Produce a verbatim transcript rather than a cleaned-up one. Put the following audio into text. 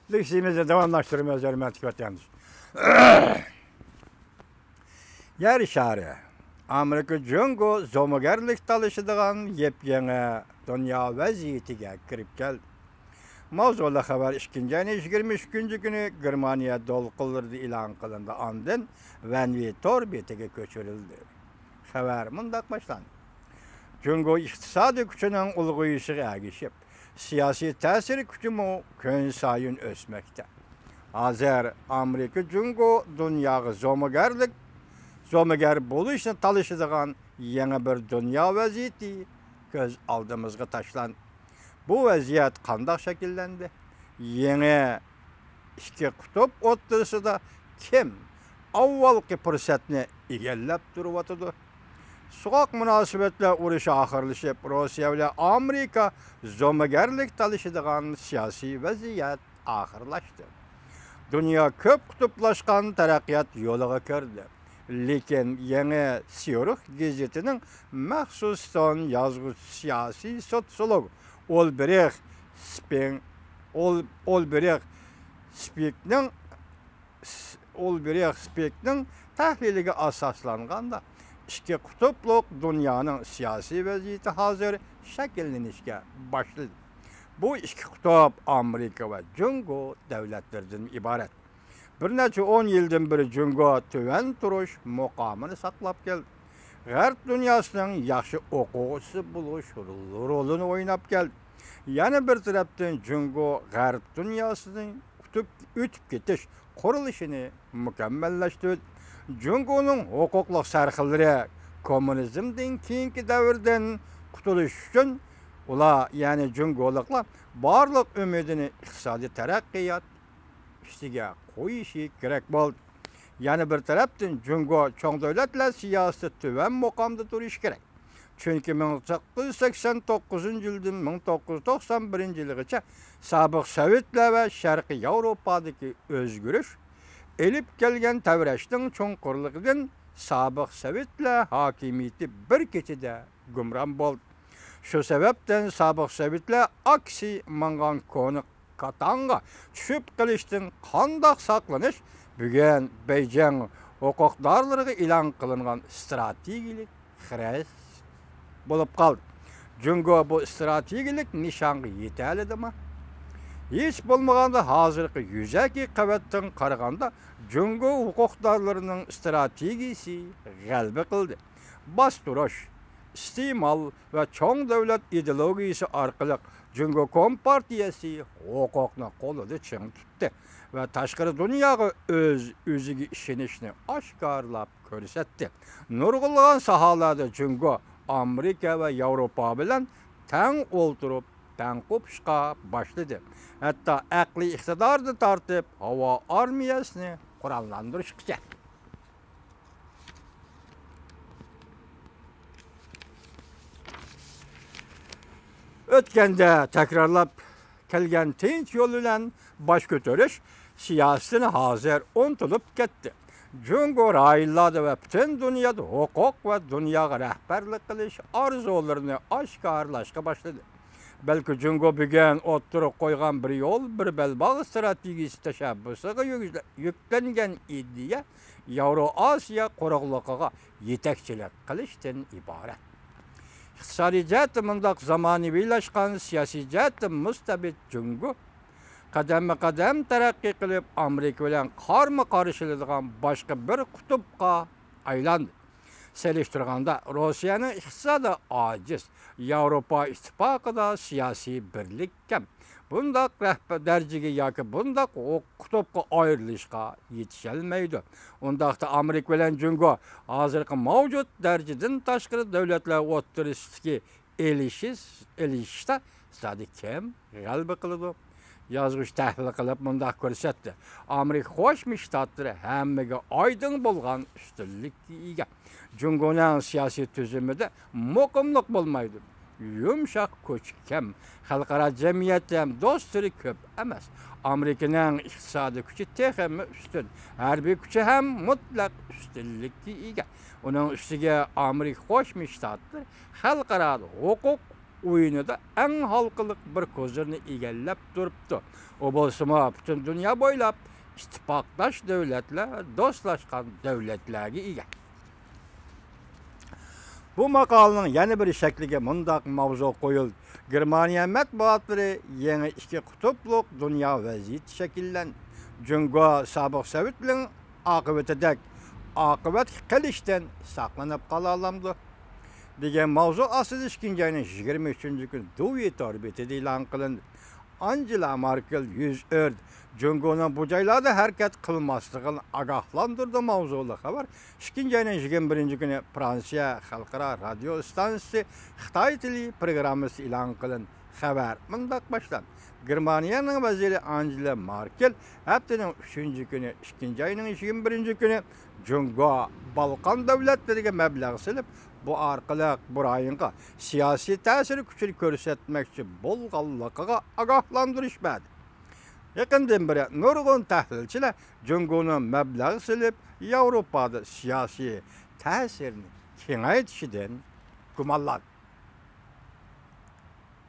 لېكسىيىمىزنى داۋاملاشتۇرىمىز، ھۆرمەتلىك ۋەتەندىشىم. يەر شارى. ئامېرىكا جۇڭگو زومىگەرلىك تالىشىدىغان يېپيېڭى دۇنيا ۋەزىيىتىگە كىرىپ كەلدى. ماۋزۇلۇق خەۋەر ئىككىنچى ئاينىڭ يىگىرمە ئۈچىنچى كۈنى گېرمانىيە دولقۇنلىرىدا ئېلان قىلىندى، ئاندىن ۋەنۋى تور بېتىگە كۆچۈرۈلدى. خەۋەر مۇنداق باشلاندى. جۇڭگو ئىقتىسادىي كۈچىنىڭ ئۇلغىيىشىغا ئەگىشىپ، سىياسىي تەسىر كۈچىمۇ كۈنسايىن ئۆسمەكتە. ھازىر ئامېرىكا جۇڭگو دۇنياغا زومىگەرلىك، زومىگەر بولۇشنى تالىشىدىغان يېڭى بىر دۇنيا ۋەزىيىتى كۆز ئالدىمىزغا تاشلاندى. بۇ ۋەزىيەت قانداق شەكىللەندى؟ يېڭى ئىككى قۇتۇپ ئوتتۇرىسىدا كىم ئاۋۋالقى پۇرسەتنى ئىگىلەپ تۇرۇۋاتىدۇ؟ سوغۇق مۇناسىۋەتلەر ئۇرۇشى ئاخىرلىشىپ، روسىيە بىلەن ئامېرىكا زومىگەرلىك تالىشىدىغان سىياسىي ۋەزىيەت ئاخىرلاشتى. دۇنيا كۆپ قۇتۇپلاشقان تەرەققىيات يولىغا كىردى. لېكىن يېڭى سيۇرخ گېزىتىنىڭ مەخسۇس سون يازغۇچىسى، سىياسىي سوتسىيولوگ ئولبرىخ سپىڭ، ئول-، ئولبرىخ سپىكنىڭ، ئولبرىخ سپىكنىڭ تەھلىلىگە ئاساسلانغاندا، ئىككى قۇتۇپلۇق دۇنيانىڭ سىياسىي ۋەزىيىتى ھازىر شەكىللىنىشكە باشلىدى. بۇ ئىككى قۇتۇپ ئامېرىكا ۋە جۇڭگو دۆلەتلىرىدىن ئىبارەت. بىر نەچچە ئون يىلدىن بېرى جۇڭگو تۆۋەن تۇرۇش مۇقامىنى ساقلاپ كەلدى. غەرب دۇنياسىنىڭ ياخشى ئوقۇغۇچىسى بولۇش رولىنى ئويناپ كەلدى. يەنە بىر تەرەپتىن، جۇڭگو غەرب دۇنياسىنىڭ ئۇتۇپ، ئۆتۈپ كېتىش قۇرۇلۇشىنى مۇكەممەللەشتۈردى. جۇڭگونىڭ ھوقۇقلۇق سەرخىللىرى كوممۇنىزمدىن كېيىنكى دەۋردىن قۇتۇلۇش ئۈچۈن ئۇلار، يەنى جۇڭگولۇقلار بارلىق ئۈمىدىنى ئىقتىسادىي تەرەققىيات ئۈستىگە قويۇشى كېرەك بولدى. يەنە بىر تەرەپتىن، جۇڭگو چوڭ دۆلەتلەر سىياسىتى تۆۋەن مۇقامدا تۇرۇشى كېرەك. چۈنكى مىڭ توققۇز يۈز سەكسەن توققۇزىنچى يىلدىن مىڭ توققۇز يۈز توقسان بىرىنچى يىلغىچە سابىق سوۋېتلار ۋە شەرقىي ياۋروپادىكى ئۆزگىرىش ئېلىپ كەلگەن تەۋرەشنىڭ چوڭقۇرلۇقىدىن سابىق سوۋېتلار ھاكىمىيىتى بىر كېچىدە گۇمران بولدى. شۇ سەۋەبتىن سابىق سوۋېتلار ئاكىسى ماڭغان كونا كاتاڭغا چۈشۈپ قېلىشتىن قانداق ساقلىنىش بۈگۈن بېيجىڭ ھوقۇقدارلىرىغا ئېلان قىلىنغان ئىستراتېگىيەلىك خىرىس بولۇپ قالدى. جۇڭگو بۇ ئىستراتېگىيەلىك نىشانغا يېتەلىدىمۇ؟ ھېچ بولمىغاندا ھازىرقى يۈزەكى قەۋەتتىن قارىغاندا، جۇڭگو ھوقۇقدارلىرىنىڭ ئىستراتېگىيىسى غەلىبە قىلدى. باستۇرۇش، ئىستېمال ۋە چوڭ دۆلەت ئىدېئولوگىيىسى ئارقىلىق جۇڭگو كومپارتىيەسى ھوقۇقنى قولىدا چىڭ تۇتتى ۋە تاشقىرى دۇنياغا ئۆز-ئۆزىگە ئىشىنىشنى ئاشكارىلاپ كۆرسەتتى. نۇرغۇنلىغان ساھەلەردە جۇڭگو ئامېرىكا ۋە ياۋروپا بىلەن تەڭ ئولتۇرۇپ، تەڭ قوپۇشقا باشلىدى. ھەتتا ئەقلىي ئىقتىداردىن تارتىپ، ھاۋا ئارمىيەسىنى قوراللاندۇرۇشقىچە. ئۆتكەندە تەكرارلاپ كەلگەن تىنچ يول بىلەن باش كۆتۈرۈش سىياسىتىنى ھازىر ئۇنتۇلۇپ كەتتى. جۇڭگو رايونلاردا ۋە پۈتۈن دۇنيادا ھوقۇق ۋە دۇنياغا رەھبەرلىك قىلىش ئارزۇلىرىنى ئاشكارىلاشقا باشلىدى. بەلكى جۇڭگو بۈگۈن ئوتتۇرىغا قويغان بىر يول، بىر بەلباغ ئىستراتېگىيىسى تەشەببۇسىغا يۈكلەنگەن ئىدىيە ياۋرو ئاسىيا قۇرۇقلۇقىغا يېتەكچىلىك قىلىشتىن ئىبارەت. ئىقتىسادىي جەھەتتە مۇنداق زامانىۋىلاشقان، سىياسىي جەھەتتە مۇستەبىت جۇڭگو قەدەممۇ قەدەم تەرەققىي قىلىپ، ئامېرىكا بىلەن قارمۇ قارشى كېلىدىغان باشقا بىر قۇتۇپقا ئايلاندى. سېلىشتۇرغاندا، روسىيەنىڭ ئىقتىسادى ئاجىز، ياۋروپا ئىتتىپاقىدا سىياسىي بىرلىك كەم. بۇنداق رەھبەر دەرىجىگە ياكى بۇنداق قۇتۇپقا ئايرىلىشقا يېتىشەلمەيدۇ. ئۇنداقتا ئامېرىكا بىلەن جۇڭگو ھازىرقى مەۋجۇت دەرىجىدىن تاشقىرى دۆلەتلەر ئوتتۇرىسىدىكى ئېلىشىش، ئېلىشىشتا زادى كىم غەلىبە قىلىدۇ؟ يازغۇچى تەھلىل قىلىپ مۇنداق كۆرسەتتى: ئامېرىكا قوشما شتاتلىرى ھەممىگە ئايدىڭ بولغان ئۈستۈنلۈككە ئىگە. جۇڭگونىڭ سىياسىي تۈزۈمىدە مۇقىملىق بولمايدۇ. يۇمشاق كوچا كەم. خەلقئارا جەمئىيەتتە ھەم دوستلىرى كۆپ ئەمەس. ئامېرىكىنىڭ ئىقتىسادىي كۈچى تېخىمۇ ئۈستۈن. ھەربىي كۈچى ھەم مۇتلەق ئۈستۈنلۈككە ئىگە. ئۇنىڭ ئۈستىگە ئامېرىكا قوشما شتاتلىرى خەلقئارا ھوقۇق ئويۇنىدا ئەڭ ھالقىلىق بىر كوزىرنى ئىگىلەپ تۇرۇپتۇ. ئۇ بولسىمۇ پۈتۈن دۇنيا بويلاپ ئىتتىپاقداش دۆلەتلەر، دوستلاشقان دۆلەتلەرگە ئىگە. بۇ ماقالىنىڭ يەنە بىر شەكلىگە مۇنداق ماۋزۇ قويۇلدى: گېرمانىيە مەتبۇئاتلىرى يېڭى ئىككى قۇتۇپلۇق دۇنيا ۋەزىيىتى شەكىللەندى. جۇڭگو سابىق سوۋېتلىرىنىڭ ئاقىۋىتىدەك ئاقىۋەتكە قېلىشتىن ساقلىنىپ قالالامدۇ؟ دېگەن ماۋزۇ ئاستىدا ئىككىنچى ئاينىڭ يىگىرمە ئۈچىنچى كۈنى دۇۋى تور بېتىدە ئېلان قىلىندى. ئانگېلا ماركېل يۈز ئۆرد جۇڭگونىڭ بۇ جايلاردا ھەرىكەت قىلماسلىقىنى ئاگاھلاندۇردى ماۋزۇلۇق خەۋەر ئىككىنچى ئاينىڭ يىگىرمە بىرىنچى كۈنى فرانسىيە خەلقئارا رادىيو ئىستانسىسى خىتاي تىلى پروگراممىسى ئېلان قىلىندى. خەۋەر مۇنداق باشلاندى: گېرمانىيەنىڭ ۋەزىرى ئانگېلا ماركېل ھەپتىنىڭ ئۈچىنچى كۈنى، ئىككىنچى ئاينىڭ يىگىرمە بىرىنچى كۈنى جۇڭگو بالقان دۆلەتلىرىگە مەبلەغ سېلىپ، بۇ ئارقىلىق بۇ رايونغا سىياسىي تەسىر كۈچىنى كۆرسەتمەكچى بولغانلىقىغا ئاگاھلاندۇرۇش بەردى. يېقىندىن بېرى نۇرغۇن تەھلىلچىلەر جۇڭگونىڭ مەبلەغ سېلىپ، ياۋروپادا سىياسىي تەسىرىنى كېڭەيتىشىدىن گۇمانلاندى.